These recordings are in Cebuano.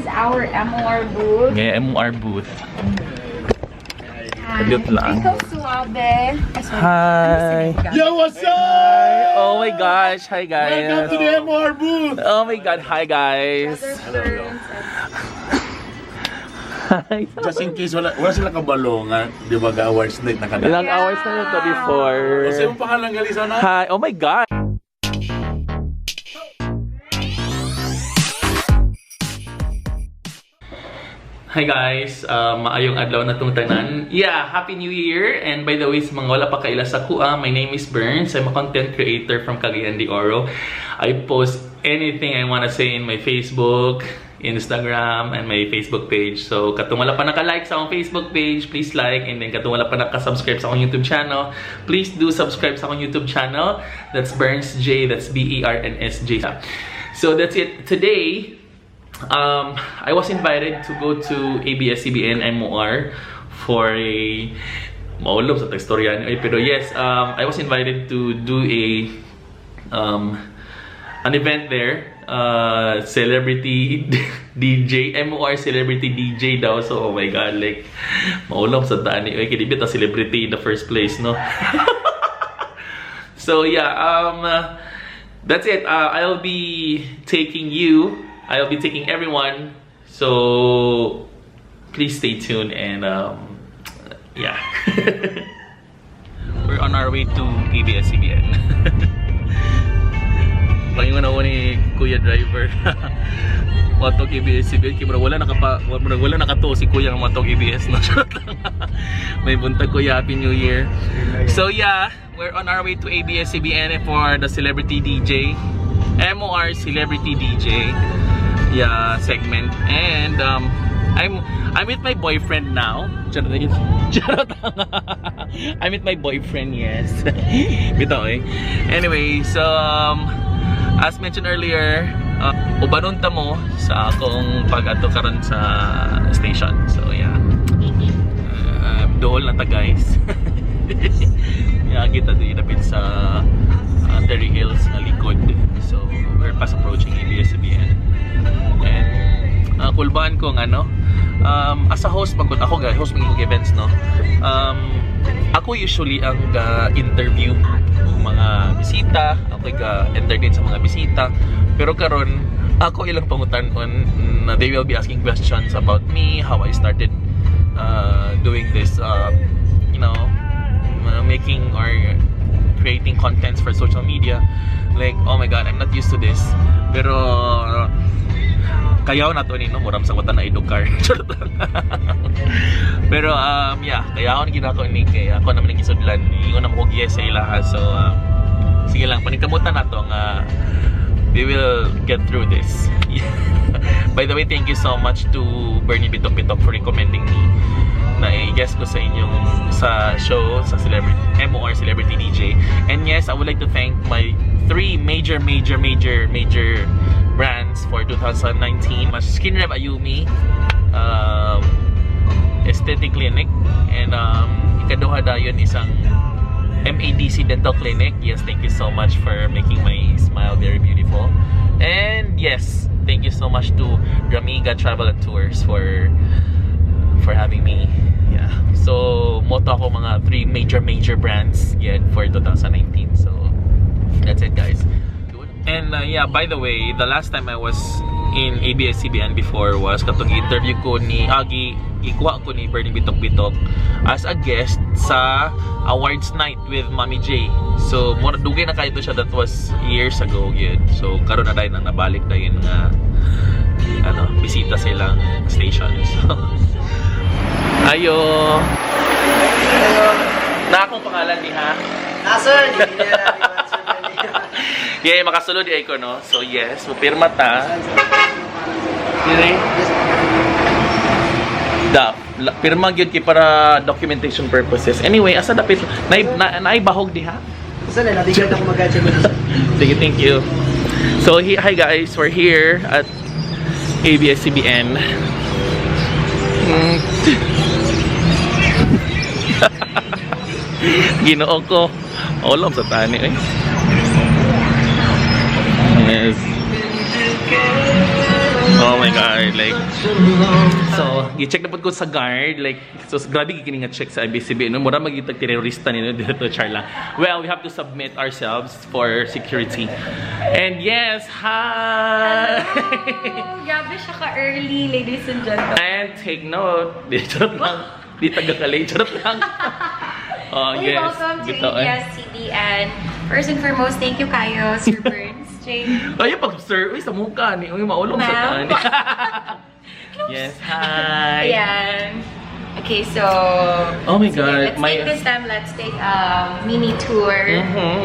our MOR booth. Ngayon, MOR booth. Hi. Kadiyot lang. Rico Suave. Ay, sorry. Hi! Yo, what's up? Oh my gosh! Hi guys! Welcome to the MR booth! Oh my God! Hi guys! Brother Burns. Hi! Just in case wala sila kabalo nga, di ba, ga-awards night na kada. Ilang hours na ito before. Kasi yung pangalan gali sana? Hi! Oh my God! Hi guys, maayong adlaw na tong tanan. Yeah, Happy New Year! And by the way, sa mga wala pa kaila sa kuha, my name is Burns. I'm a content creator from Cagayan de Oro. I post anything I wanna say in my Facebook, Instagram, and my Facebook page. So, katong wala pa naka-like sa akong Facebook page, please like. And then, katong wala pa naka-subscribe sa akong YouTube channel, please do subscribe sa akong YouTube channel. That's Burns J. That's Bernsj. So, that's it. Today, I was invited to go to ABS-CBN MOR for a maulob sa tekstorya ni pero yes, I was invited to do a an event there. Celebrity DJ, MOR celebrity DJ daw. So, oh my God, like, maulob sa taan ni Oy, kaya di ba ta celebrity in the first place, no? So yeah, that's it. I'll be taking you. I'll be taking everyone. So please stay tuned and yeah. We're on our way to ABS-CBN. Pangingon ako ni Kuya Driver. Matog ABS-CBN kay murag wala nakapa murag wala nakatuo si Kuya nga matog ABS, no. Charot lang. May buntag, Kuya, Happy New Year. So yeah, we're on our way to ABS-CBN for the Celebrity DJ, MOR Celebrity DJ, yeah, segment. And I'm with my boyfriend now. Charot lang. Charot lang. I'm with my boyfriend, yes. Bitaw eh. Anyway, so as mentioned earlier, ubanon ta mo sa akong pag-ato karon sa station. So yeah. Dool na ta, guys. Yeah, kita din dapit sa Terry Hills nga likod. So we're fast approaching ABS-CBN. And kulbaan ko nga no. As a host pag ako ga host man kog events, no. Ako usually ang ga interview og mga bisita, ako ga entertain sa mga bisita. Pero karon ako ilang pangutan-on na they will be asking questions about me, how I started doing this, making or creating contents for social media. Like, oh my God, I'm not used to this. Pero kayaw na to ni no, muram sa wata na edukar. Charot lang. Pero yeah, kayaw na ginako ni kay ako naman ang gisudlan. Ingon na mo kog yes sa ilaha. So sige lang, paningkamutan na to nga we will get through this. By the way, thank you so much to Bernie Bitok Bitok for recommending me na i-guest ko sa inyong sa show sa celebrity MOR Celebrity DJ. And yes, I would like to thank my three major major major major brands for 2019. Mas Skin Rev Ayumi, Aesthetic Clinic, and ikaduha dayon isang MADC Dental Clinic. Yes, thank you so much for making my smile very beautiful. And yes, thank you so much to Ramiga Travel and Tours for having me. Yeah. So, moto ako mga three major major brands yet for 2019. So, that's it, guys. And yeah, by the way, the last time I was in ABS-CBN before was katong interview ko ni Agi, ikuha ko ni Bernie Bitok Bitok as a guest sa awards night with Mami J. So, mura dugay na kayo to siya, that was years ago yun. So, karon na dayon na nabalik dayon nga ano, bisita sa ilang station. So, ayo. Na akong pangalan ni ha. Ah, sir, di na natin, sir. Yeah, makasulod ay ko, no. So yes, mupirma ta. Dire. Da, pirma gyud kay para documentation purposes. Anyway, asa dapit nay na, naay bahog diha. Sir, nabigyan ako mag-gadget mo. Sige, thank you. So, hi guys, we're here at ABS-CBN. Ginoo ko. Ulam sa tani eh. Yes. Oh my God, like, so, gi-check na pud ko sa guard, like, so grabe kini nga check sa ABS-CBN, no? Mura magitag terorista nino dito, char lang. Well, we have to submit ourselves for security. And yes, hi! Hello! Grabe siya ka-early, ladies and gentlemen. And take note, di, charot lang. Di taga-kalay, charot lang. Oh, We yes. welcome to Bitaw, eh. ABS-CBN. First and foremost, thank you kayo, Sir Burns. Jane. Ay, pag sir, uy, sa mukha ni, uy, maulong sa Ma'am. tani. Yes, hi. Ayan. Okay, so Oh my sige, God, let's take this time, let's take a mini tour.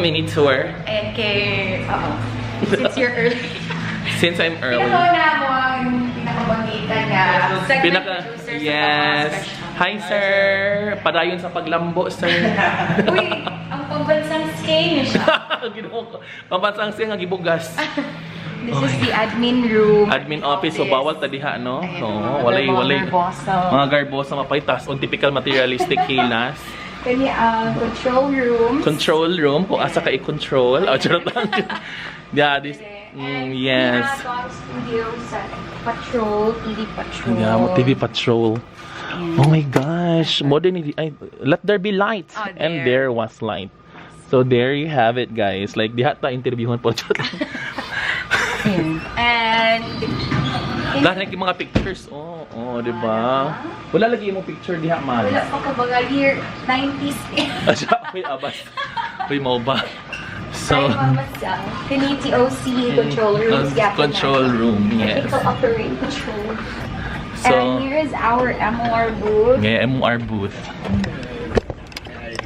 Mini tour. And kay, oo. Since you're early. Since I'm early. Pinakauna mo ang pinakabangita niya. Segment Pinaka, producer sa yes. Pamahaw Special. Hi, sir. Padayon sa paglambo, sir. Uy, ang pambansang skin siya. Ginoo ko. Pambansang siya nga gibugas. This is the admin room. Admin office, so bawal ta diha, no? Ayan, Oo, mga walay, walay. garbosa. Mga garbosa mapaytas on typical materialistic hilas. Kani ang control room. Control room, kung asa ka i-control. Oh, charot lang. Yeah, this, And yes. We have our studio sa Patrol, TV Patrol. Yeah, mo TV Patrol. Oh my gosh, modern, ay, let there be light. Oh, And there there. was light. So there you have it, guys. Like diha ta interviewhan po. Charot lang. And Lahat na yung mga pictures. Oh, di ba? Wala lagi imong picture diha man. Wala pa ka baga year 90s. Asya, uy, abas. Uy, mao ba? So, Ay, mama sa Kani TOC control room. Yeah, Control room, yes. Technical operating control. So, And here is our MOR booth. ngayon, MOR booth.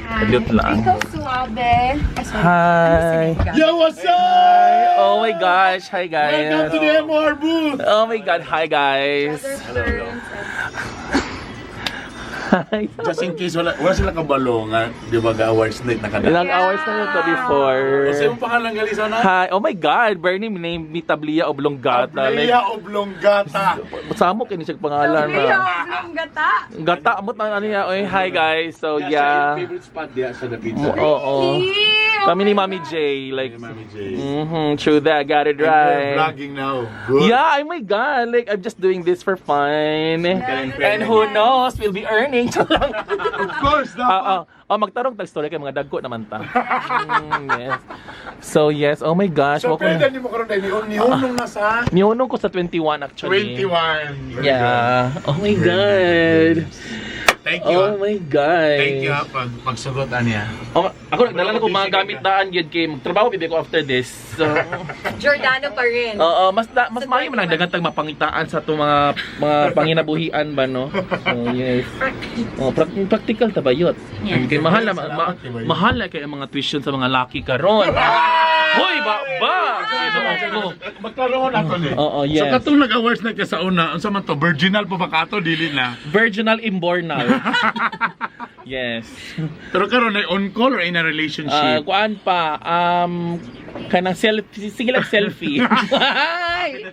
Kadiyot lang. Ikaw suabe. Ay, sorry. Hi! Yo, what's up? Oh my gosh, hi guys. Welcome to the MR booth! Oh my God, hi guys. Brother Burns. Hi. Just in case, wala sila kabalo nga, di ba, ga-awards night na kada. Ilang hours na yun to before. Kasi yung pangalan gali sana? Hi. Oh my God, Bernie named me Tablilla Oblongata. Like, Tablilla Oblongata. samo kini siya pangalan Tablilla na. Oblongata. Gata mo tan ano niya. Oy, hi guys. So yeah. Favorite spot diya sa the pizza. Oo. Ew, Kami ni oh my Mami God. J, like Mami J. True that, got it And we're right. vlogging now. Good. Yeah, oh my God, like I'm just doing this for fun. And who knows, we'll be earning. Of course, dapat. Ah, ah. Oh, magtarong tag story kay mga dagko naman ta. Yes. So yes, oh my gosh. So, Welcome. pwede mo karon dahil nihunong na sa Nihunong ko sa 21 actually. 21. Very Yeah. Oh my God. good. Thank you. Oh ah. my God. Thank you ah, pag pagsagot aniya. Oh, ako nagdala na ko mga gamit daan yun kay magtrabaho bibi ko after this. So, Giordano pa rin. oo, mas maayo man ang daghang tag mapangitaan sa atong mga panginabuhian ba, no? So, yes. Oh, practical ta bayot. Yes. Kay mahal na Salamat, kay bayot. mahal na kay ang mga tuition sa mga laki karon. Hoy, ba ba. Ginoo ko. Magkaroon ako ni. Oo, yes. So katong nag-awards na ka sa una, unsa man to, virginal pa ba kato dili na? Virginal imbornal. Yes. Pero karon ay on call or in a Ah, relationship? kuan pa kanang selfie, sige lang selfie. Ay!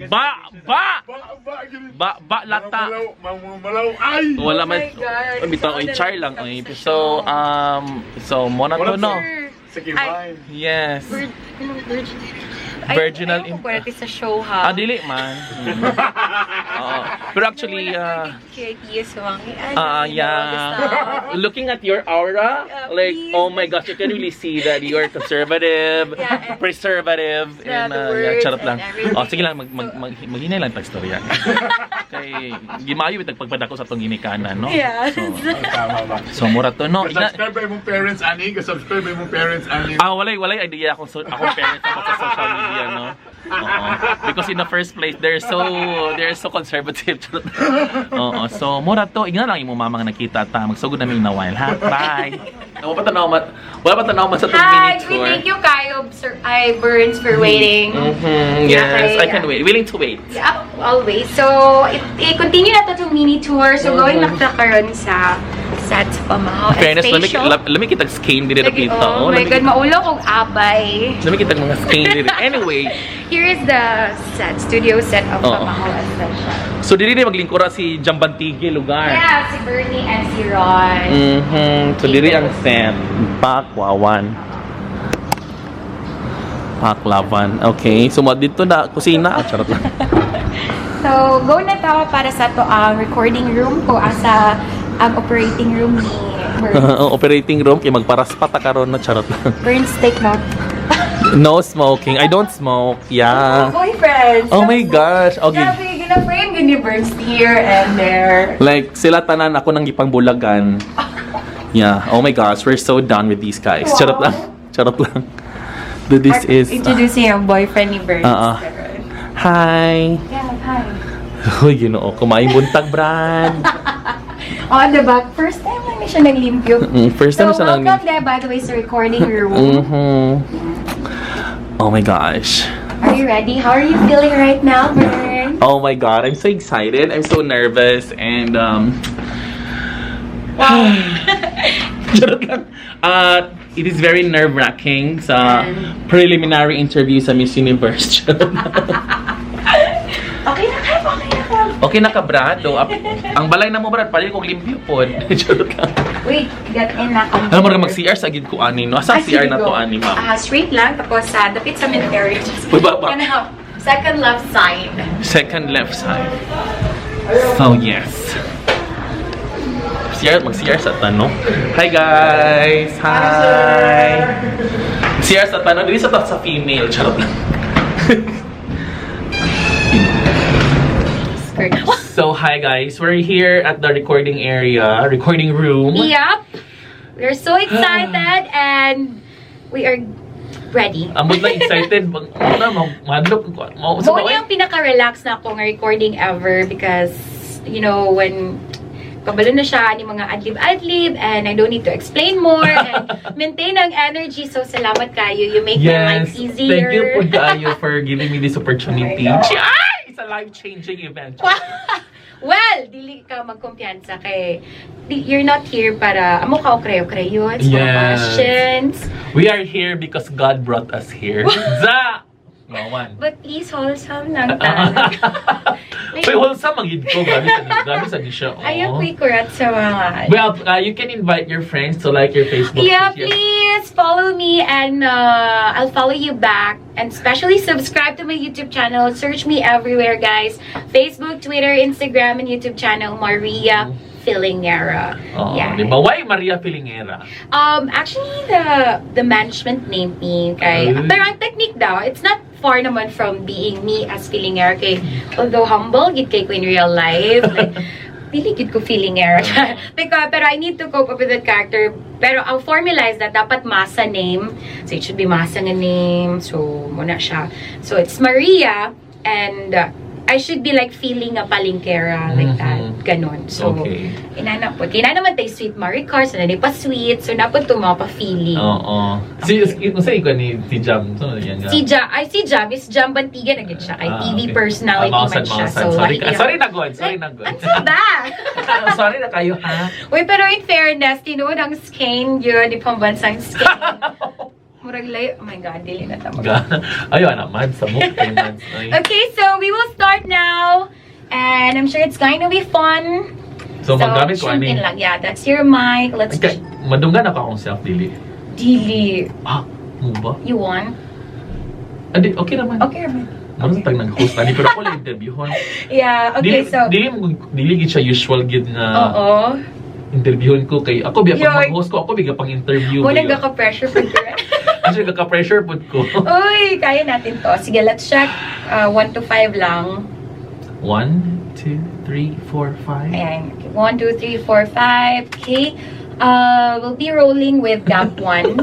Ba ba ba ba gini. ba ba lata. Malaw, malaw, ay. Wala Oh man. my God. Ay, bitaw So, oy char lang nalaglag oy. sa So show. so mo na to, Wala, no. Sir, Sige, Ay. bye. Yes. Virgin, ay, Virginal Ayaw ko pwede sa show, ha? Ah, dili man. Oo. Pero actually, ah, yeah. Looking at your aura, Yeah, like, please. oh my gosh, you can really see that you're conservative, Yeah, and preservative, and the yeah, words charot lang. and everything. Oh, sige lang, maghinay lang tag-storya. Kay, gimayo itag pagpadako sa atong ginikanan, no? Yes. So, Tama ba? so mura to, no? Ina, Subscribe ba imong parents ani? Subscribe ba imong parents ani? ah, walay idea akong parents about sa social media, no? Oo. Because in the first place, they're so conservative. Oo. So, mura to. Ingnan lang imong mama nga nakita ta. Magsugod na mi in a while, ha? Bye. Wala pa tanaw man sa itong Hi, mini we tour. thank you kayo, Sir I Burns, for waiting. Yes, Okay, I can wait. Willing to wait. Yeah, always. So, i-continue na to itong mini tour. So, going back na karon sa set sa Pamahaw Fairness, lami Special. lami kitag skin diri Lagi- dapita. Oh my God, maulaw kong abay. Lami kitag mga skin diri. Anyway, Here is the set, studio set of Oo. Pamahaw Special. So diri ni maglingkura si Jambantige lugar. Yeah, si Bernie and si Ron. So diri ang set. Pakwawan. Paklavan. Okay. So dito na kusina. Ah, charot lang. So, go na ta para sa ato ang recording room ko asa ang operating room ni Burns. Ang operating room kay magparaspa ta karon na, charot lang. Burns, take note. No smoking. I don't smoke. Yeah. Boyfriend. Oh my gosh. Okay. Grabe, gina-frame yun ni Burns here and there. Like sila tanan, ako nang gipangbulagan. Yeah. Oh my gosh, we're so done with these guys. Wow. Charot lang. Charot lang. Dude, this is Introducing ang boyfriend ni Burns. Ah, ah. Hi. Yeah, hi. Uy, Ginoo, kumain buntag, Brad. Oh, diba? First time lang ni siya naglimpyo. First time So, siya nang welcome there, by the way, sa recording room. Oh my gosh. Are you ready? How are you feeling right now, Burns? Oh my God, I'm so excited. I'm so nervous and charot lang. It is very nerve-wracking sa preliminary interview sa Miss Universe. Charot lang. Okay na ka, okay na ka. Okay na ka, Brad? O, ang balay na mo, Brad, palit kong limpyo pod. Charot lang. Wait, get in na. Alam mo mag-CR sa gid ko ani, no? Asa Ah, CR sige, na to go. ani, ma'am? Ah, straight lang, tapos sa dapit sa cemetery. Uy, ba- ba? Ano, second left side. Second left side. So, yes. CR, mag-CR sa tanong. Hi, guys! Hi! CR sa tanong. Dili sa sa female. Charot lang. Skirt. So, hi guys. We're here at the recording area, recording room. Yep. We're so excited and we are ready. Ambot lang excited. Mag, ano, madlok ko. Mo, sa Mo yung pinaka-relax na akong recording ever because, when kabalo na siya ni mga adlib-adlib and I don't need to explain more and maintain ang energy. So, salamat kayo. You make my life Yes. easier. Thank you po kaayo for giving me this opportunity. Oh my God. Ay! It's a life-changing event. Well, dili ka magkumpiyansa kay you're not here para amo ka o kreyo-kreyo. It's mga questions. We are here because God brought us here. Za! No one. But please, wholesome lang ta. Uy, wholesome ang gid ko. Grabe sa di siya. Oh. Ayaw ko ikurat sa mga. Well, you can invite your friends to like your Facebook Yeah, page. please follow me and I'll follow you back. And especially subscribe to my YouTube channel. Search me everywhere, guys. Facebook, Twitter, Instagram, and YouTube channel, Maria Filingera. Oo, Yeah. di ba? Why Maria Filingera? Actually, the management named me. Kay, Ay. pero ang technique daw, it's not far naman from being me as Filingera. Kay, although humble, gid kay ko in real life. Like, dili gid ko Filingera. Because, pero I need to cope up with that character. Pero ang formula is that dapat masa name. So it should be masa nga name. So, muna siya. So it's Maria and I should be like feeling a palingkera like that. Ganon. So, inana po. Kaya naman tayo sweet Maricar, so nanay pa sweet, so napod to mga pa-feeling. Oo. Si, kung sa ikaw ni si Jam, so yan Si Jam, ay si Jam, is Jam Bantigan agad siya. Kay Ah, TV okay. personality Ah, man mausan, siya. mausan. So, Sorry, like, sorry na, God. Sorry like, na, God. Ano ba? Sorry na kayo, ha? Uy, pero in fairness, tinuod ang skein yun, di pambansang skein. Murag layo. Oh my God, dili na tama. Ayaw na, mad sa mo. Ay, mads. Ay. Okay, so we will start now. And I'm sure it's going to be fun. So, maggamit ko, tune ani. in lang. Yeah, that's your mic. Let's Okay, madunggan ako akong self, dili. Dili. Ah, mo ba? You want? Adi, okay naman. Okay, naman. Ano sa tag nag-host ani pero ako lang interviewon. Yeah, okay, Dili, so. dili mo dili gid siya usual gid nga Oo. interviewon ko kay ako biya pang Yoy. mag-host ko, ako biya pang interview. Muna ka-pressure pag Actually kaka-pressure pud ko. Uy, kaya natin to. Sige, let's check. 1 to 5 lang. 1 2 3 4 5. Ayan. Okay. 1, 2, 3, 4, 5. Okay. We'll be rolling with gap 1.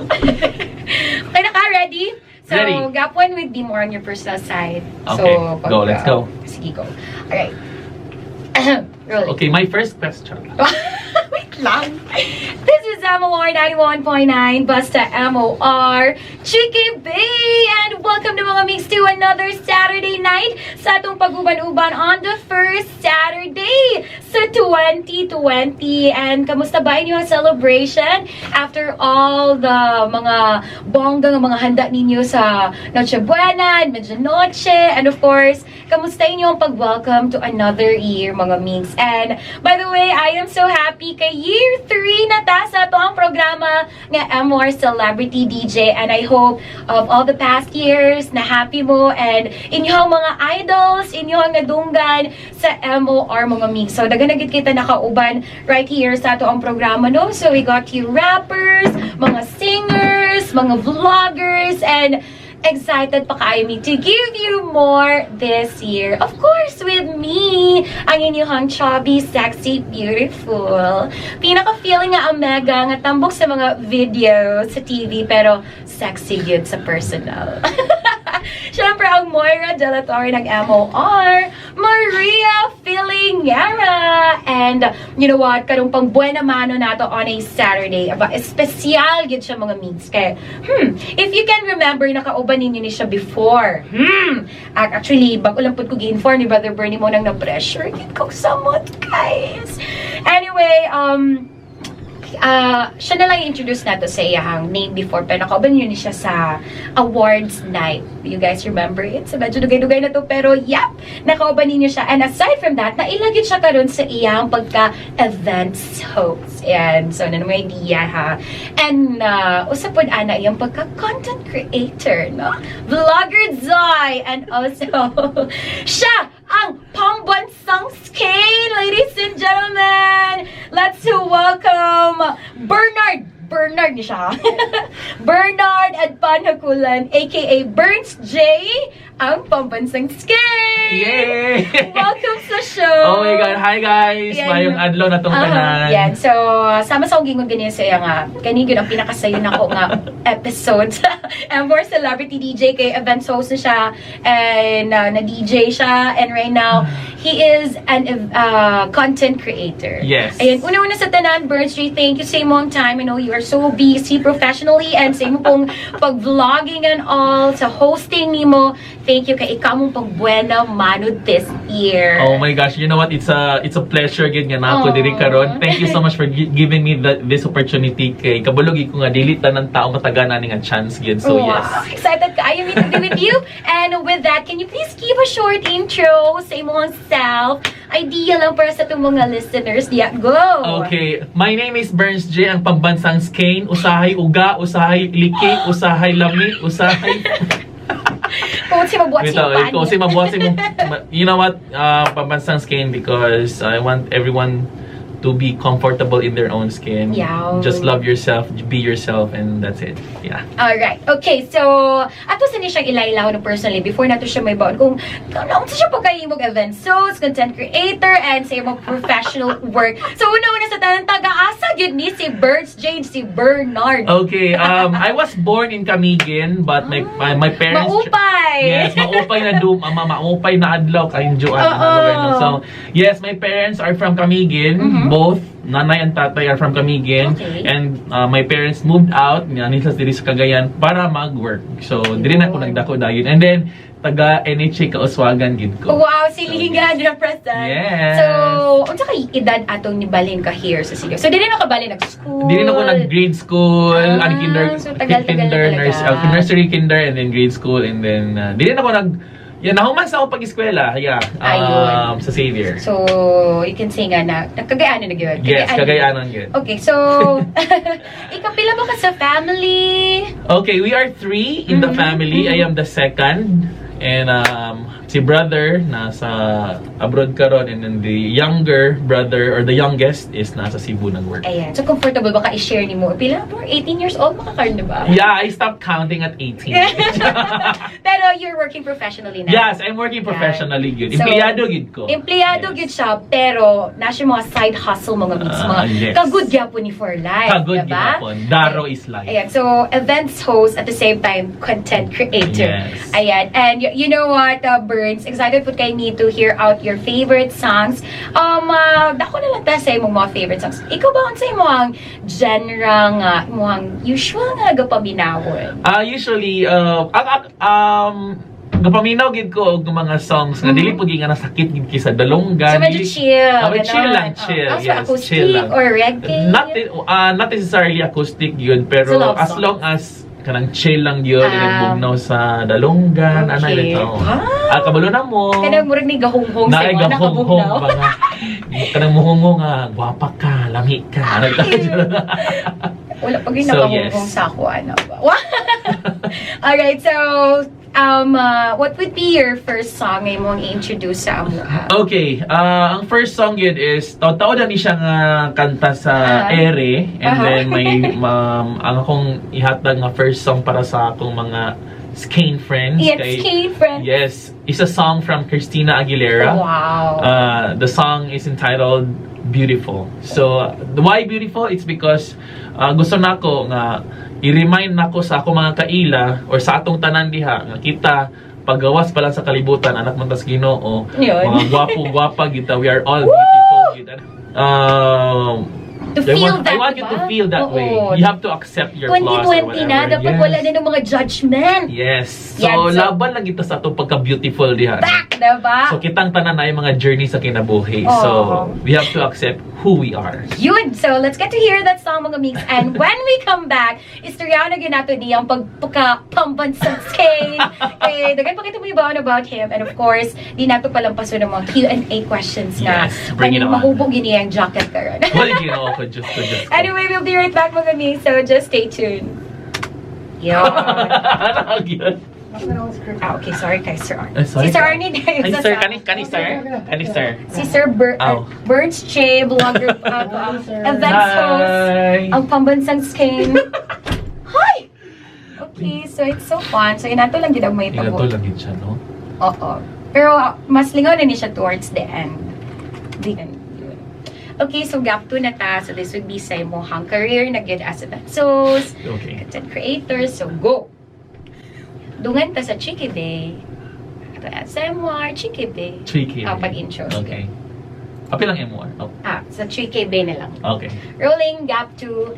Okay na ka? Ready? So, Ready. Gap 1 would be more on your personal side. Okay. So, Go, let's go. Sige, go. Alright. Rolling. Okay, my first question. Wait lang. This is MOR 91.9, Basta MOR, Chiki Bay! And welcome to mga mix to another Saturday night sa atong pag-uban-uban on the first Saturday Saturday sa 2020. And kamusta ba inyong celebration after all the mga bongga nga mga handa ninyo sa Noche Buena and Medianoche? And of course, kamusta inyong pag-welcome to another year, mga Minx? And by the way, I am so happy kay year 3 na ta sa atoang programa nga MOR Celebrity DJ, and I hope of all the past years na happy mo and inyong mga idols, inyong nadunggan sa MOR, mga Minx. So daghan na gid kita nakauban right here sa atoang programa, no? So we got you rappers, mga singers, mga vloggers, and excited pa kaayo me to give you more this year. Of course, with me, ang inyong chubby, sexy, beautiful. Pinaka-feeling nga omega nga tambok sa mga videos sa TV, pero sexy yun sa personal. Siyempre, ang Moira de la Torre ng MOR, Maria Feelingera! And you know what? Karong pang buena mano nato on a Saturday. Aba, espesyal gid siya, mga Migs. Kaya, if you can remember, nakauban ninyo ni siya before. Actually, bago lang pud ko gi-inform ni Brother Bernie mo nang na-pressure. Gid ko samot, guys. Anyway, siya na lang i-introduce nato sa iyang name before, pero nakauban yun ni siya sa awards night. You guys remember it? So medyo dugay-dugay na to, pero yep, nakauban ninyo siya. And aside from that, nailagit siya karon sa iyang pagka-events host. And so, na may idea ha. And usa pod ana iyang pagka-content creator, no? Vlogger Zoy! And also, siya ang pambansang Skane, ladies and gentlemen! Let's welcome Bernard! Bernard ni siya. Bernard at Panhakulan, aka Burns J, ang pambansang Skane! Yay! Welcome sa show! Oh my God! Hi guys! Yan. Maayong adlaw na tong tanan. Yan. So, sama sa akong gingon ganyan sa iya nga, kani gyud ang pinakasayo nako nga episode sa M4 Celebrity DJ kay events host na siya and na DJ siya, and right now he is an content creator. Yes. Ayan, una-una sa tanan, Burns J, thank you sa imong time. I know you are so busy professionally and sa imong pong pag-vlogging and all, sa hosting nimo. Thank you kay ikaw mong pagbuena mano this year. Oh my gosh, you know what? It's a pleasure gid nga naa ko Aw. Diri karon. Thank you so much for giving me this opportunity kay kabalo gid ko nga dili tanan tao matagaan ani nga chance gid. So Wow, yes. excited kaayo me to be with you. And with that, can you please give a short intro sa imong self? Idea lang para sa itong mga listeners. Yeah, go! Okay, my name is Burns J, ang pambansang Skane, usahay uga, usahay liki, usahay lami, usahay Kung si mabuhat si Bitaw, eh, kung si mabuhat si mo, you know what, pambansang skin because I want everyone to be comfortable in their own skin. Yeah. Just love yourself, be yourself, and that's it. Yeah. Alright. Okay, so ato sa ni siyang ilaylaw no personally before nato siya may baon kung unsa siya pagkahimog event host, content creator, and sa imong professional work. So una-una sa tanan, taga-asa gyud ni si Burns Jade, si Bernard? Okay, I was born in Camiguin, but my parents Maupay! Yes, maupay na dum, ama maupay na adlaw kay Joan. Oo. So, yes, my parents are from Camiguin. Both nanay and tatay are from Camiguin. And my parents moved out nga nila diri sa Cagayan para mag-work. So, diri na ako nagdako dayon. And then taga NHA Kauswagan gid ko. Wow, silingan represent. Yes. So, unsa kay edad atong nibalhin ka here sa Cebu? So, dili na ka balhin nag-school? Dili na ko nag-grade school, Ah, ano, kinder, so tagal-tagal na kinder, talaga. nursery, kinder, and then grade school, and then, dili na ko nag, yeah, nahuman sa ako pag-eskwela, yeah, Ayun. Sa Xavier. So, you can say nga na, Cagayanon na gyud. Yes, Cagayanon gyud. Okay, so, ikapila ba ka sa family? Okay, we are three in the family. I am the second. And si brother nasa abroad karon, and then the younger brother or the youngest is nasa Cebu nag-work. Ayan. So, comfortable ba ka i-share ni mo? Pila ba? 18 years old makakaroon, di ba? Yeah, I stopped counting at 18. Pero you're working professionally now. Yes, I'm working professionally gyud. So, Empleyado gyud ko. Empleyado gyud siya, pero na siya mga side hustle, mga Migs, mga Ah, yes. kagud gyapon ni for life, Kagud diba? gyapon. Daro is life. Ayan, so events host, at the same time content creator. Yes. Ayan, and you know what, Burns, excited po kay me to hear out your favorite songs. Dako na lang ta sa imong mga favorite songs. Ikaw ba, unsa imong genre nga imong usual nga gapaminawon? Ah, usually, Gapaminaw gid ko og mga songs nga dili pud nga nasakit gid kisa dalonggan. So medyo chill. Ah, chill ganon. lang, chill. Oh, so Yes, acoustic chill lang. or reggae? Not necessarily acoustic yun, pero So, love as songs. long as kanang chill lang yun, Ah. bugnaw sa dalonggan, ana ito. Ah. Ah, kabalo na mo. Kanang murag ni gahunghong sa Naay mga gahonghong nakabugnaw. ba nga. Kanang muhungo nga, gwapa ka, lami ka. Ano Wala pag yung So, nakahunghong yes. sa ako, ano ba? Alright, so, what would be your first song nga imong i-introduce sa amo? Okay, ang first song yun is, taon na ni siya nga kanta sa ere, and then may, ang akong ihatag nga first song para sa akong mga Skane friends. Yes, Skane friends. Yes, it's a song from Christina Aguilera. Wow. The song is entitled "Beautiful." So, why beautiful? It's because gusto nako nga i-remind nako sa ako mga kaila or sa atong tanan diha nga kita paggawas pa lang sa kalibutan, anak man tas Ginoo, Yun. mga gwapo gwapa kita, we are all beautiful gid. To I feel want, that, I want you to diba? feel that way. Oo. You have to accept your flaws or 2020 na, whatever. dapat wala na ng mga judgment. Yes. So, Yan, so- laban lang kita sa atong pagka-beautiful diha. Back, diba? So kitang tanan na yung mga journey sa kinabuhi. Oo. So we have to accept who we are. Yun! So, let's get to hear that song, mga migs. And when we come back, istoryahan na gyud nato niyang pagpaka-pambansang Skane. Eh, daghan pa kita mo ibaon about him. And of course, di nato palampason ng mga Q&A questions nga. Yes, bring it on. Mahubog yun niyang jacket karon. Wala, Ginoo ko, Diyos ko, Diyos ko. Anyway, we'll be right back, mga migs. So, just stay tuned. Yun. Ano yun? Ah, okay, sorry kay Sir Arnie. Ay, sorry Si Sir ka. Arnie na yung Ay, sir, kani, kani, sir? Kani, sir? Si Sir Ow. Birch J, blogger, events host. Hi! Ang pambansang Skane. Hi! Okay, so it's so fun. So, inato lang gid ang may Inato tabo. lang yun siya, no? Oo. Pero mas lingaw na ni siya towards the end. The end. Yun. Okay, so gap 2 na ta. So this would be sa imong career na gid as event host, content creator. So go! Dungan ta sa Chiki Bay. Ato SMR, Chiki Bay. 3K. Ah, pag-intro. Okay. Apil lang MR. Oh, Ah, sa 3K Bay na lang. okay. Rolling gap 2.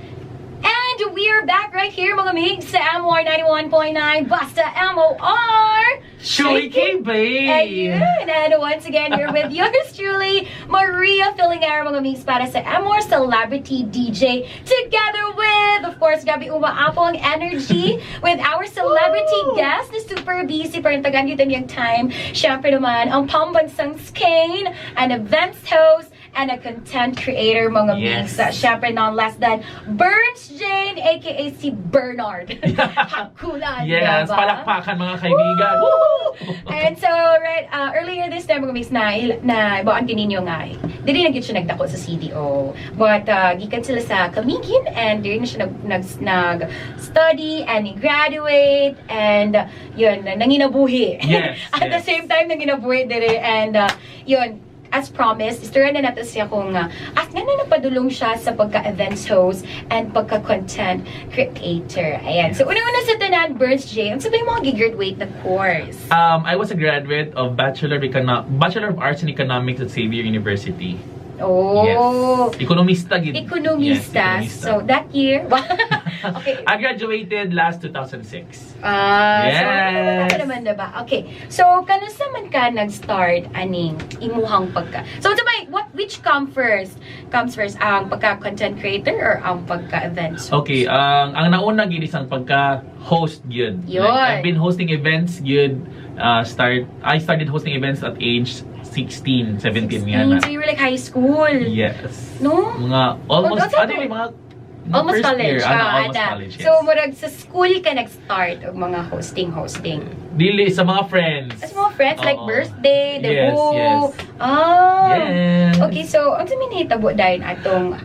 And we're back right here, mga migs, sa MOR 91.9 Basta MOR! 3K Bay! Ayun! And once again, you're with yours truly, Maria Filingera, mga migs, para sa MOR Celebrity DJ. Together with, of course, grabe umaapaw ang energy with our celebrity Woo! guest na super busy pa rin tagan dito niyang time. Siyempre naman, ang pambansang Skane, an events host, and a content creator, mga migs. Siyempre, none less than Burns Jane, aka si Bernard Hakulan. Yes, diba? palakpakan, mga kaibigan. Woo! Woo! And so, right, earlier this time, mga migs, na ibaan ninyo nga, eh, dili na gyud siya nagdako sa CDO. But gikan sila sa Camiguin and dili na siya nag study and graduate and yun, nanginabuhi. At the same time, nanginabuhi diri and yun, as promised, istorya na natin siya kung as nga na napadulong siya sa pagka-events host and pagka-content creator. Ayan. So, unang-una sa tanan, Burns J, unsa ba yung mga gigraduate na course? I was a graduate of Bachelor of Arts in Economics at Xavier University. Oh. Yes. Ekonomista gid. Ekonomista. Yes, ekonomista. So, that year, okay. I graduated last 2006. Ah, so, Yes. ano naman na ba? Okay. So, kanusa man ka nag-start aning imuhang pagka... So, ito ba, which come first? Comes first, ang pagka-content creator or ang pagka-events host? Okay, ang nauna gid is ang pagka-host gyud. Yun. Like, I've been hosting events gyud start I started hosting events at age 16, 17 yan na. 16, so you were like high school. Yes. No? Mga almost, Oh, ano yun, mga Almost first college. year, ano, Ah, almost ana. college, yes. So, murag sa school ka nag-start og mga hosting, hosting. Dili, sa mga friends. As mga friends, like Oo. birthday, debut. Yes. Ah. Yes. Okay, so, unsa may nahitabo dayon atong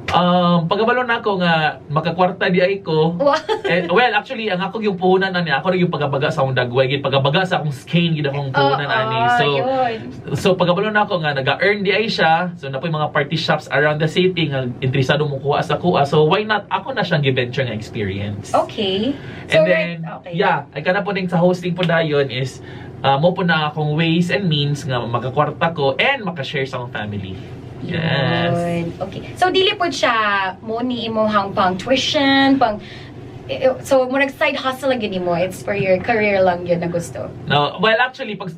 Pagkabalo na ako nga makakwarta di ay ko. Eh, well, actually, ang ako yung puhunan ani, ako rin yung pagabaga sa akong dagway, gid pagabaga sa akong skin gid akong puhunan Oo, ani. So, yun. So pagkabalo na ako nga naga-earn di ay siya. So napoy mga party shops around the city nga interesado mo kuha sa kuha. So why not ako na siyang gi-venture nga experience. Okay. So, And then, right, okay. yeah, ay kana po ning sa hosting po dayon is mo po na akong ways and means nga makakwarta ko and makashare sa akong family. Yes. Yun. Okay. So, dili po siya mo ni imong pang tuition, pang So mo side hustle lang gyud mo. It's for your career lang yun na gusto. No, well, actually, pag,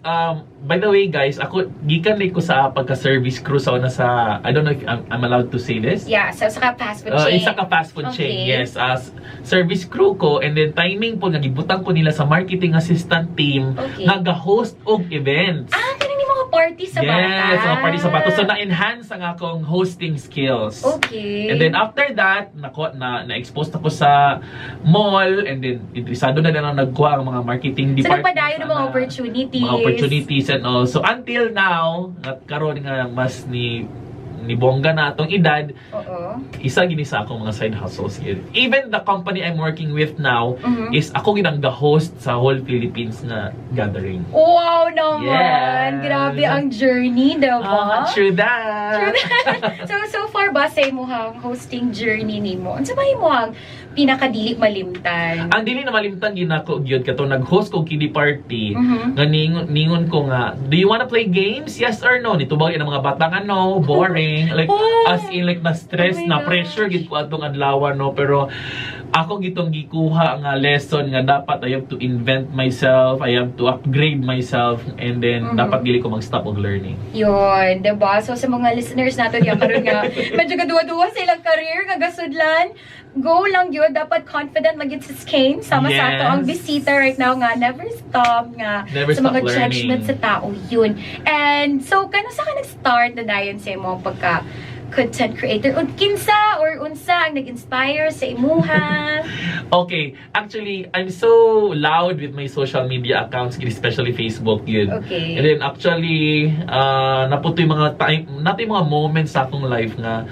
by the way guys, ako gikan ko sa pagka-service crew sa una sa, I don't know if I'm allowed to say this. Yeah, so sa fast food chain. Isa ka fast food chain, yes. As service crew ko, and then timing po, nagibutang ko nila sa marketing assistant team, naga-host og events. Ah, kanang ni mga party sa bata. Yes, mga party sa bata. So, na-enhance ang akong hosting skills. And then after that, nako na na-expose na ko sa mall, and then interesado na din ang nagkuha ang mga marketing So, department. nagpadayon ng mga Ana, opportunities. mga opportunities and all. So until now, at karon nga mas ni bongga na atong edad, isa gini sa akong mga side hustles gyud. Even the company I'm working with now is ako gid ang ga-host sa whole Philippines na gathering. Wow naman! Yes. Grabe ang journey, diba? Ah, true that. True that. So far ba sa imong hosting journey nimo? Unsa ba imong pinakadili malimtan? Ang dili na malimtan ginako gyud kato nag-host ko kiddie party nga ningon ko nga, "Do you wanna play games? Yes or no?" Nitubag ang mga bata nga, "No, boring." Like, as in like na stress, Oh my na gosh. Pressure gid ko atong adlaw, no, pero ako gitong gikuha nga lesson nga dapat I have to invent myself, I have to upgrade myself, and then dapat dili ko mag-stop og learning. Yun, diba? So sa mga listeners natin yan karon nga medyo gaduwa-duwa sa ilang career nga gasudlan, go lang yun. Dapat confident lang yun si Skane. Sama sa ato ang bisita right now nga never stop nga Never sa mga stop learning. Judgment sa tao yun. And so, kano sa ka nag-start na dayon sa imong pagka content creator? Un kinsa or unsa ang nag-inspire sa imuha? Okay, actually, I'm so loud with my social media accounts, especially Facebook yun. And then actually, naputo yung mga time, nato yung mga moments sa akong life nga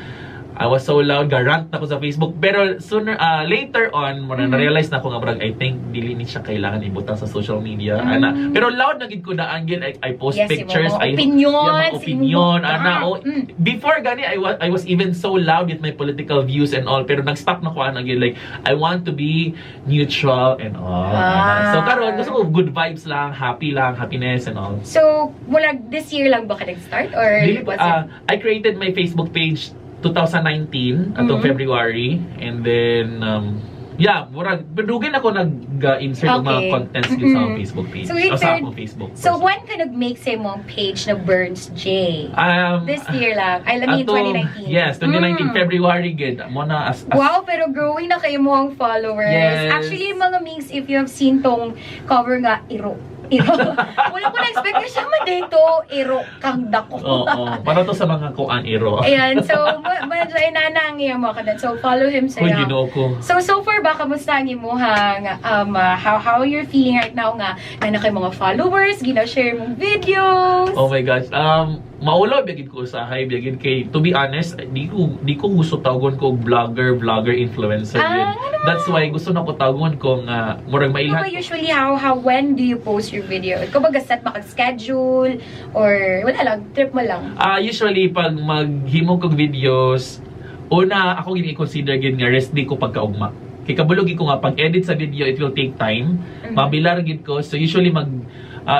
I was so loud, ga-rant na ko sa Facebook. Pero sooner, later on, mo na na-realize na ko nga, murag, I think, dili ni siya kailangan ibutang sa social media. Ana. Pero loud na gid ko daan gid. I post Yes, pictures. imong mga I, opinions, Yeah, mga opinion. imong mga- Ana, oh, before gani, I was even so loud with my political views and all. Pero nag-stop na ko ana gid. Like, I want to be neutral and all. Ana. So karon gusto ko good vibes lang, happy lang, happiness and all. So, mula this year lang ba ka nag-start? Or Dili was I created my Facebook page 2019 atong February, and then yeah, murag dugay na ako nag-insert og mga contents din sa akong Facebook page. So, wait, O, sa akong Facebook. So, when ka nag-make sa imong page na Burns J? This year lang. I mean, 2019. Yes, 2019 February gid. Mo na as Wow, pero growing na kayo mo ang followers. Yes. Actually, mga mings, if you have seen tong cover nga, iro. Iro. Wala ko na-expect na siya man dito. Iro kang dako. Oo, para to sa mga kuan iro. Ayan, so, medyo inana ang iyang mga content. So, follow him sa Uy, Ginoo ko. So, so far ba, kamusta ang imuhang, how you're feeling right now nga, na kay mga followers, gina-share mong videos? Oh my gosh. Maulaw biyagid ko usahay biyagid kay, to be honest, di ko gusto tawgon ko og vlogger, influencer Ah, yun. ano? That's why gusto na ko tawgon ko nga murag Ikaw ba mailhan. usually, how, when do you post your video? Ikaw ba set makag-schedule or wala lang, trip mo lang? Ah, usually pag maghimo kog videos, una ako gini consider gid nga rest day ko pagkaugma. Kay kabalo gid ko nga pag edit sa video it will take time. Mabilar gid ko. So usually mag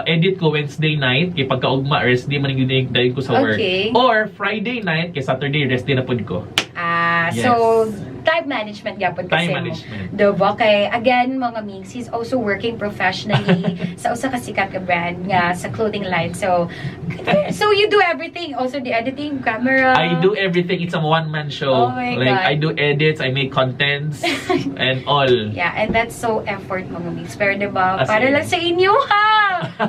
edit ko Wednesday night kay pagkaugma rest day man gyud dayon ko sa work. Or Friday night kay Saturday rest day na pud ko. Ah, Yes. so time management gyapon kasi Time mo. management. Diba? Kay, again, mga mings, he's also working professionally sa usa ka sikat ka brand nga sa clothing line. So you do everything, also the editing, camera. I do everything. It's a one-man show. Oh my Like, God. I do edits, I make contents, and all. Yeah, and that's so effort, mga mings. Pero diba, As para in. lang sa inyo, ha!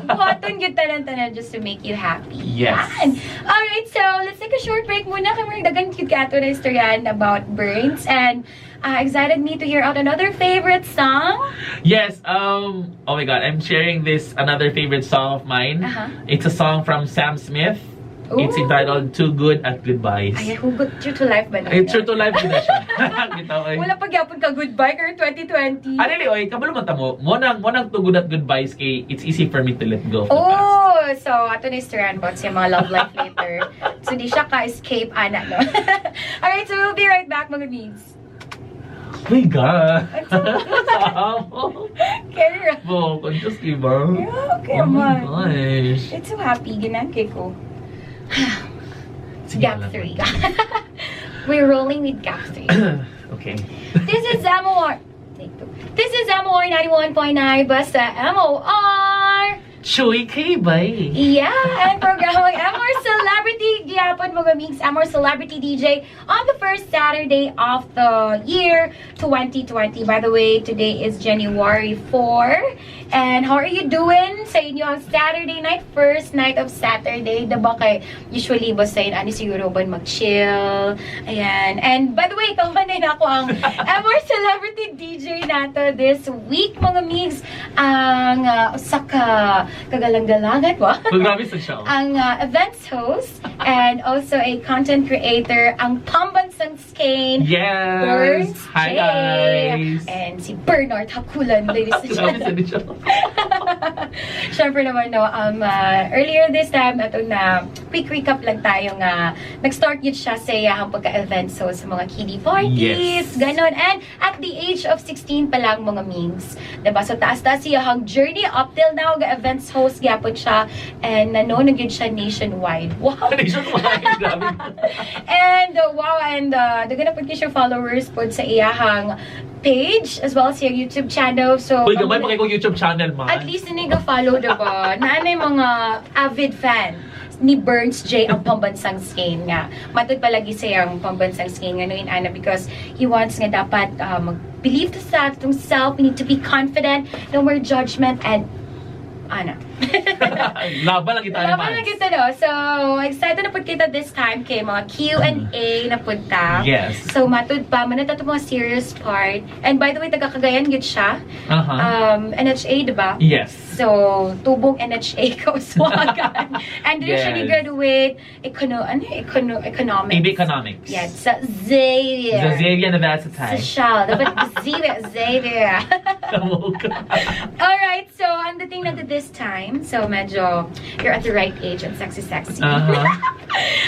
Buhaton yun tanan-tanan just to make you happy. Yes. Yan. Alright, so let's take a short break muna. Kami daghan cute kato na istoryan about Burns. And excited me to hear out another favorite song. Yes, oh my God, I'm sharing this another favorite song of mine. It's a song from Sam Smith. It's Ooh. entitled "Too Good at Goodbyes." Ay, hugot true to life ba na? Ay, true to life din na siya. Bitaw, ay. Wala pa gyapon ka goodbye karon 2020. Ah, dili, oy, kabalo man ta mo. Mo nang "Too Good at Goodbyes" kay it's easy for me to let go of the past. Oh, so ato na istoryan about sa mga love life later. So di siya ka-escape, ana, no? Alright, so we'll be right back, mga bees. Oh my God. Ano? Carry on. Bo, conscious ka ba? Yeah, okay Oh my man. gosh. It's so happy. Ginan kay ko. Sige Gap lang. 3. We're rolling with gap 3. Okay. This is Zamor. Take two. This is MOR 91.9, basta MOR! Chuy K, bay. Yeah, and programang MOR Celebrity gyapon, mga migs, MOR Celebrity DJ on the first Saturday of the year 2020. By the way, today is January 4. And how are you doing sa inyo ang Saturday night, first night of Saturday? Diba kay usually basta yun, ano siguro ba mag-chill? Ayan. And by the way, ikaw man din ako ang MOR Celebrity DJ nato this week, mga migs. Ang usa ka kagalang-galangan ba? Grabe sa siya, oh. Ang events host and also a content creator, ang pambansang Skane, Yes! Burns Hi, J. guys! And si Bernard Hakulan, ladies and Grabe sa gentlemen. siya. Siyempre naman, no, earlier this time, ito na, quick recap lang tayo nga, nag-start yun siya sa iyahang pagka-event so sa mga kiddie parties, ganon. And at the age of 16 pa lang, mga migs, diba? So taas-taas iyahang journey up till now, ga-events host gyapon siya, and nanonood yun siya nationwide. Wow! Nationwide, grabe. And wow, and daghan na pud siya followers pod sa iyahang page as well as sa YouTube channel. So, Uy, gamay pa kay kong YouTube channel, man. at least hindi ka follow, diba? Naanay mga avid fan ni Burns J ang pambansang Skane nga. Matud palagi siya ang pambansang Skane nga no in ana because he wants nga dapat mag-believe to sa atong self, we need to be confident, no more judgment and ana. Laban lang kita ni Laban lang Mads. kita, no? So, excited na pud kita this time kay mga Q&A na pud ta. Yes. So, matud pa, man na mga serious part. And by the way, taga Cagayan gid siya. NHA, diba? Yes. So, tubong NHA kauswagan. And dili siya ni graduate ano, economics. AB Economics. Yeah, sa Xavier. Sa Xavier University. Sa Shell. Dapat Xavier, Xavier. Alright, so ang dating natin this time, so medyo you're at the right age and sexy sexy.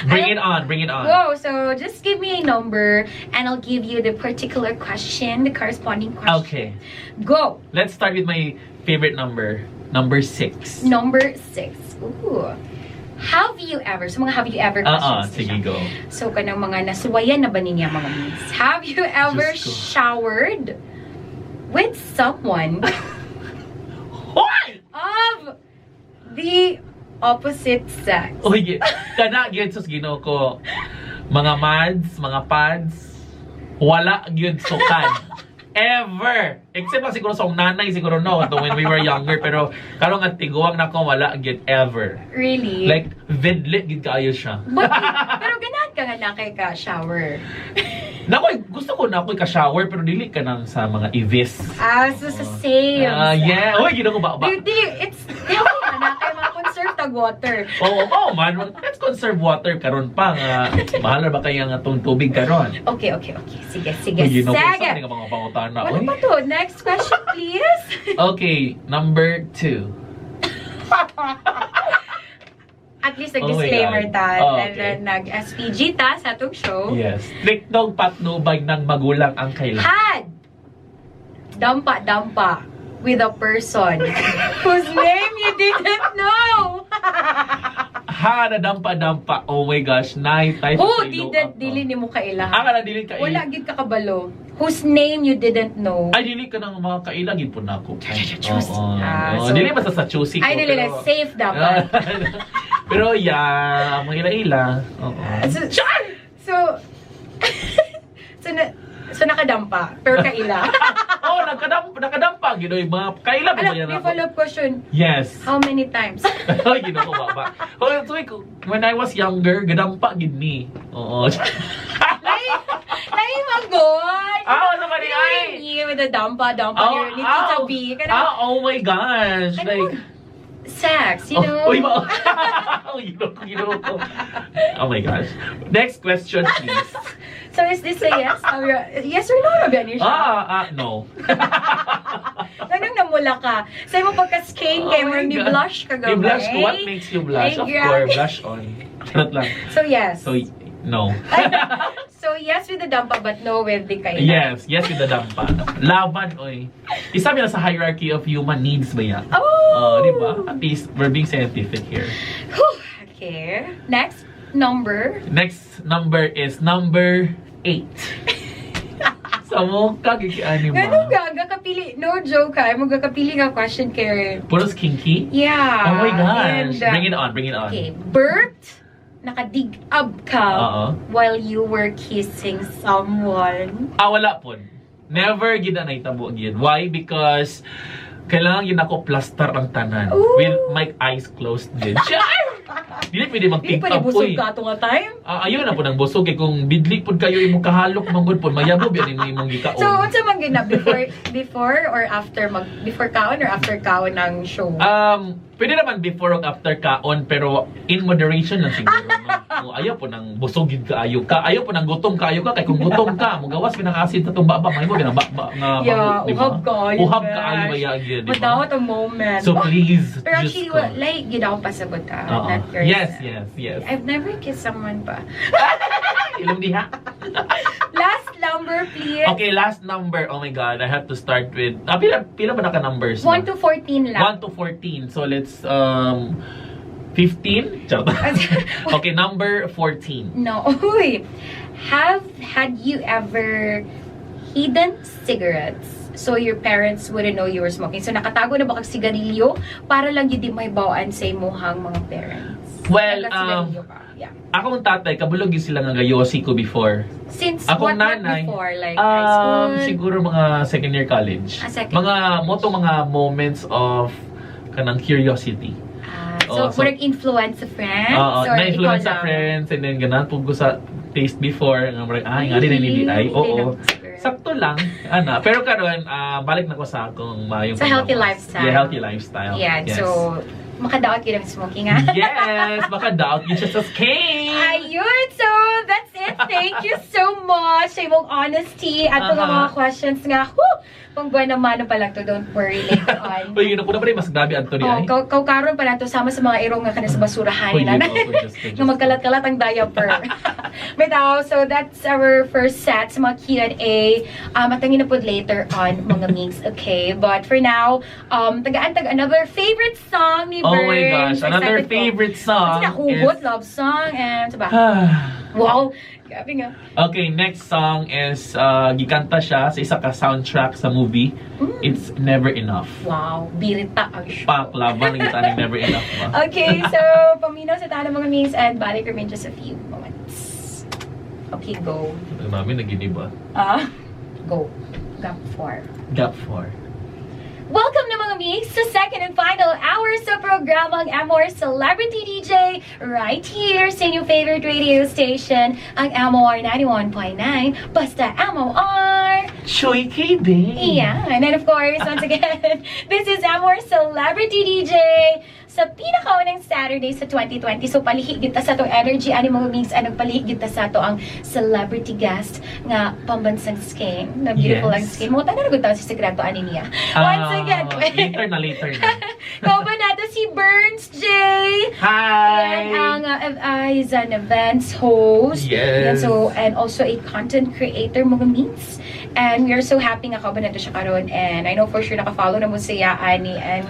Bring it on, bring it on. Whoa, so just give me a number and I'll give you the particular question, the corresponding question. Okay. Go! Let's start with my favorite number. Number 6. Number 6. Ooh. Have you ever, so mga have you ever questions Sige, siya. go. So, kanang mga nasuwayan na ba niya, mga miss? Have you ever Diyos ko. showered with someone Hoy! of the opposite sex? Uy, kana gyud sus Ginoo ko. Mga mads, mga pads, wala gyud sukad. Ever. Except lang siguro sa akong nanay siguro no, to when we were younger, pero karon nga tiguang nako wala gyud ever. Really? Like vidlit gyud kaayo siya. But, pero ganahan ka nga na kay ka shower. Nako, gusto ko na ako ka-shower pero dili ka nang sa mga ivis. Ah, so sa same. Ah, yeah. Uy, Ginoo ko ba ba. Di, it's, di ako nga na kay mga conserve tag water. Oo, oh, man. Let's conserve water karon pa nga. Mahal na ba kaya nga tong tubig karon? Okay. Sige, sige. Uy, Ginoo ko, Sige. saan nga mga pangutana? Wala Uy. pa to. Next question, please. Okay, number 2. At least Oh my nag-disclaimer God. ta. Oh, And okay. then nag-SPG ta sa atong show. Yes. Striktong patnubay ng magulang ang kailangan. Had dampa-dampa with a person whose name you didn't know. Ha, nadampa-dampa. Oh my gosh, nine type Who sa ilo didn't ako. dili nimo kaila? Ah, kana dili ka Wala gid ka kabalo. Whose name you didn't know. Ay, dili ka ng mga kaila, gid po na ako. Choose. Oo. Ah, Oo, so- dili basta sa choosy ko. Ay, dili pero, safe dapat. Pero yeah, mga ila-ila. Oo. So, so, nakadampa, pero kaila. Oh, nakadampa, nakadampa gid oy, mga kaila ba Alam, yan may ako? follow-up question. Yes. How many times? Ay, Ginoo ko ba? Oh, so, when I was younger, gadampa gid ni. Oo. Lai magod. Ah, wala pa ni ay. With the dampa, dampa, Oh, your ni Tita oh. B. Kana, Ah, oh my gosh. Ano Like, sex, you know? Oh, uy, oh, Ginoo ko, Ginoo ko. Oh my gosh. Next question, please. So is this a yes? Or yes or no na ba niya siya? Ah, no. Ganun namula ka. Sa mo pagka-stain kay Oh mo my ni God. blush ka gamay. Ni blush ko. What makes you blush? Ay, Of grabe. course, blush on. Charot lang. So yes. So, no. So yes with the dampa but no with the kaila. Yes with the dampa. Laban, oy. Isa na sa hierarchy of human needs ba yan? Oh! Oh, di ba? At least, we're being scientific here. Whew. Okay. Next number. Next number is number 8. So, Kamoka, gigi ani Ganun ba? ga, gakapili. No joke ha. Mo gakapili nga question kay. Puros kinky? Yeah. Oh my gosh. And, Bring it on, bring it on. Okay, burped, nakadig-ab ka Oo. While you were kissing someone. Ah, wala po. Never gid na nahitabo gid. Why? Because kailangan gid ako plaster ang tanan. Ooh. With my eyes closed din. Char! Dili pwede Hindi mag-take pwede up busog uy. ka ato nga time. Ah, ayaw na po ng busog kay kung bidli pud kayo imong kahalok manggod pud mayabo biya nimo imong gikaon. So, unsa man gina before or after mag before kaon or after kaon ng show? Pwede naman before or after kaon pero in moderation lang siguro. No? Oh, ayaw po nang busog gid kaayo ka. Ayaw po nang gutom kaayo ka kay kung gutom ka, mugawas pinang acid sa tong baba, mahimo binang baba nga Yeah, baho, di ba? uhab kaayo, Uhab besh. kaayo baya gyud, di ba? Madawat ang moment. So please, Pero Diyos actually, ko. Like, gid akong pasabot ah. Oo. Not yours. Yes. I've never kissed someone pa. Ilong diha. Last number, please. Okay, last number. Oh my God, I have to start with... Ah, pila ba naka numbers? 1 to 14 lang. 1 to 14. So let's 15? Charot. Okay, number 14. No. Uy. Have had you ever hidden cigarettes so your parents wouldn't know you were smoking? So nakatago na ba kag sigarilyo para lang yun di mahibawaan sa imuhang mga parents? Well, Nagasigarilyo ka. Yeah. Akong tatay, kabulog yun sila nga gayosi ko before. Since Akong what nanay, before? Like high school? Siguro mga second year college. Ah, second mga year college. moto mga moments of kanang curiosity. Ah, so, Oh, so- murag influence sa friends? Oo, or na-influence ikaw sa lang? friends and then ganahan pud ko sa taste before nga murag ah nga din Really? ni ay. Oo. Hindi na- Sakto lang ana, pero karon ah, balik na ko sa akong maayong Sa healthy panglawas. lifestyle. Yeah, healthy lifestyle. Yeah, Yes. so makadaot yun ang smoking ah. Yes, baka doubt yun siya sa skin. Ayun! So, that's it. Thank you so much sa imong honesty at mga questions nga. Whew! Pang buwan mano pa lang to. Don't worry later on. Uy, yun ako na pa rin, mas grabe adto ni Oh, ay. kaw karon pa na to sama sa mga irong nga kana sa basurahan Uy, nila. yun ako, Diyos ko, Diyos Nga ko. magkalat-kalat ang diaper. Bitaw, so that's our first set sa mga Q&A. Atangin na po later on mga migs, okay? But for now, tagaan tag another favorite song ni Oh my Burns. gosh, another Excited ko. favorite song Kasi nahugot, is love song, and diba? Wow, grabe nga. Okay, next song is gikanta siya sa isa ka soundtrack sa movie. It's Never Enough. Wow, birita ang show. Pak, laban ng kita Never Enough ba? Okay, so paminaw sa tanong mga migs and balik remain just a few moments. Okay, go. Ang namin naginiba. Ah, go. Gap 4. Gap 4. Welcome na mga migs sa second and final hour sa programang Amor Celebrity DJ right here sa inyong favorite radio station, ang Amor 91.9, basta Amor! Choi KB! Yeah, and then of course, once again, this is Amor Celebrity DJ sa pinakaunang Saturday sa 2020. So palihi kita sa atong energy ani mga migs, anong palihi kita sa ato ang celebrity guest nga pambansang skin, na beautiful ang skin. Mo tanan gud ta sa sekreto ani niya. Once again, Later na, later na. kauban nato si Burns J. Hi! Yan ang is an events host. Yes. Yan, so, and also a content creator mga meets. And we are so happy nga kauban nato siya karon. And I know for sure naka-follow na mo siya ani. And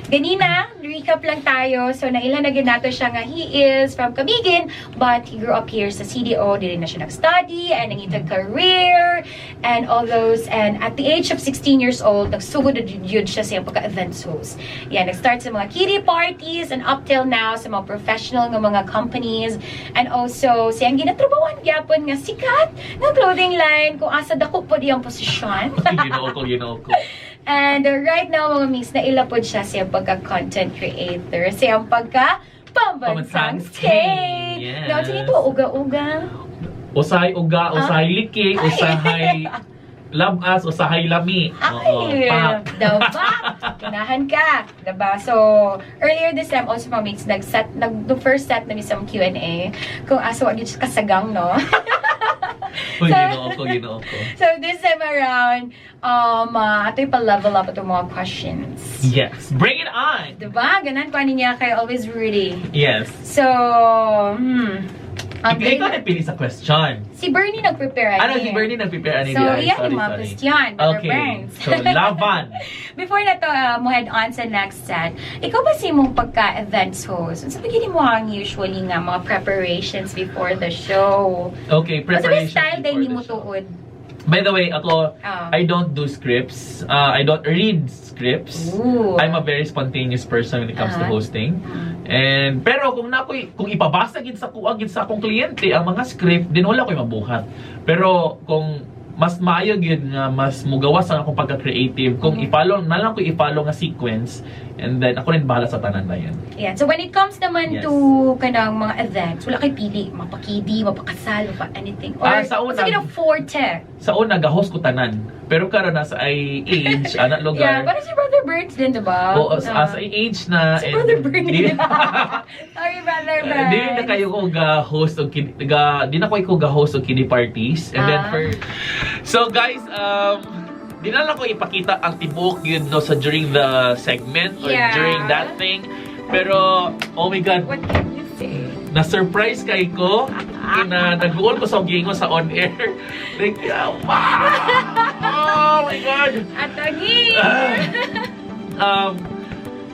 ganina, recap lang tayo. So, naila na gid nato siya nga he is from Camiguin, but he grew up here sa CDO. Dili na siya nag-study and nangitag career and all those. And at the age of 16 years old, nagsugod na jud siya sa iyang pagka-events host. Yan, nag-start sa mga kiddie parties and up till now sa mga professional nga mga companies. And also, sa iyang ginatrabawan gyapon nga sikat nga clothing line kung asa dako po diyang posisyon. Ginoo ko, ginoo ko. And right now, mga miss, naila pod siya sa iyang pagka-content creator, sa iyang pagka pambansang Pambansang skin. skin. Yes. Now, sino ito? Uga-uga. Usahay uga, usahay liki, Ay. usahay labas, usahay lami. Oo, Ay, pak. diba? Ganahan ka. Diba? So, earlier this time, also mga mates, nag-set, nag, the first set na isang Q&A, kung asa wag yun siya kasagang, no? Uy, ginoo ko, ginoo ko. So, this time around, ato'y pa-level up itong mga questions. Yes, bring it on! Diba? Ganan ko ani niya kay always ready. Yes. So, Ang Ikaw nagpili sa question. Si Bernie nag-prepare Ano, ani. si Bernie nag-prepare ani So, di ay? iya, Sorry, yung mga sorry. question, Brother Okay. Burns. So, laban. Before na to, mo head on sa next set, ikaw ba sa imong pagka-events host? Unsa ba gini mo ang usually nga mga preparations before the show? Okay, Unsa ba preparation style before day the nimo show. tuod? By the way, ako, Ah. I don't do scripts. I don't read scripts. Ooh. I'm a very spontaneous person when it comes to hosting. And pero kung nakoy kung ipabasa gid sa kuha gid sa akong kliyente ang mga script, din wala ko'y mabuhat. Pero kung mas maayo gyud nga mas mugawas ang akong pagka-creative kung i-follow na lang ko, i-follow nga sequence, and then ako rin bahala sa tanan na yan. Yeah. So when it comes naman to kanang mga events, wala kay pili, mapakidi, mapakasal, mapa anything. Or Ah, sa una- sige na forte. Sa una ga-host ko tanan. Pero karon nasa ay age ana Yeah, lugar. parang si Brother Burns din, diba? Oo, sa age na Si and Brother Bernie. Sorry, Brother Burns. Di na kayo ko ga host og kid, ga di na ko ga host og kiddie parties and then for So guys, di na lang ko ipakita ang tibuok yun, no, sa during the segment or during that thing. Pero oh my God, What can you say? Na-surprise kay ko na nag-uol ko sa gingo sa on air. Like, wow! Oh my God! Atagi!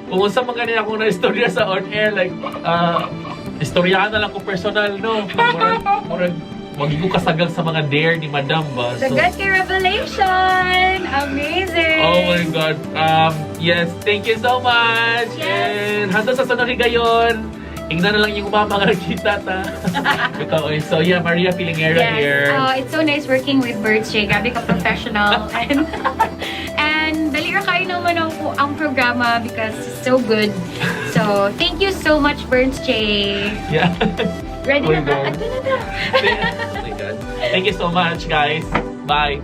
Kung unsa man gani akong na-istorya sa on air, like, istoryahan na lang ko personal, no? Murag, wag ko kasagal sa mga dare ni Madam ba? So, Dagat kay revelation! Amazing! Oh my God. Yes, thank you so much. Yes. And hanggang sa sunod higayon, ingnan na lang yung mama nga nagkita ta. Ikaw, eh. So yeah, Maria Pilingera here. It's so nice working with Birds J. Grabe ka professional. And dali ra kayo naman ang programa because it's so good. So, thank you so much, Burns J. Ready Oh my na ba? God. Ato na na. Oh my God. Thank you so much, guys. Bye.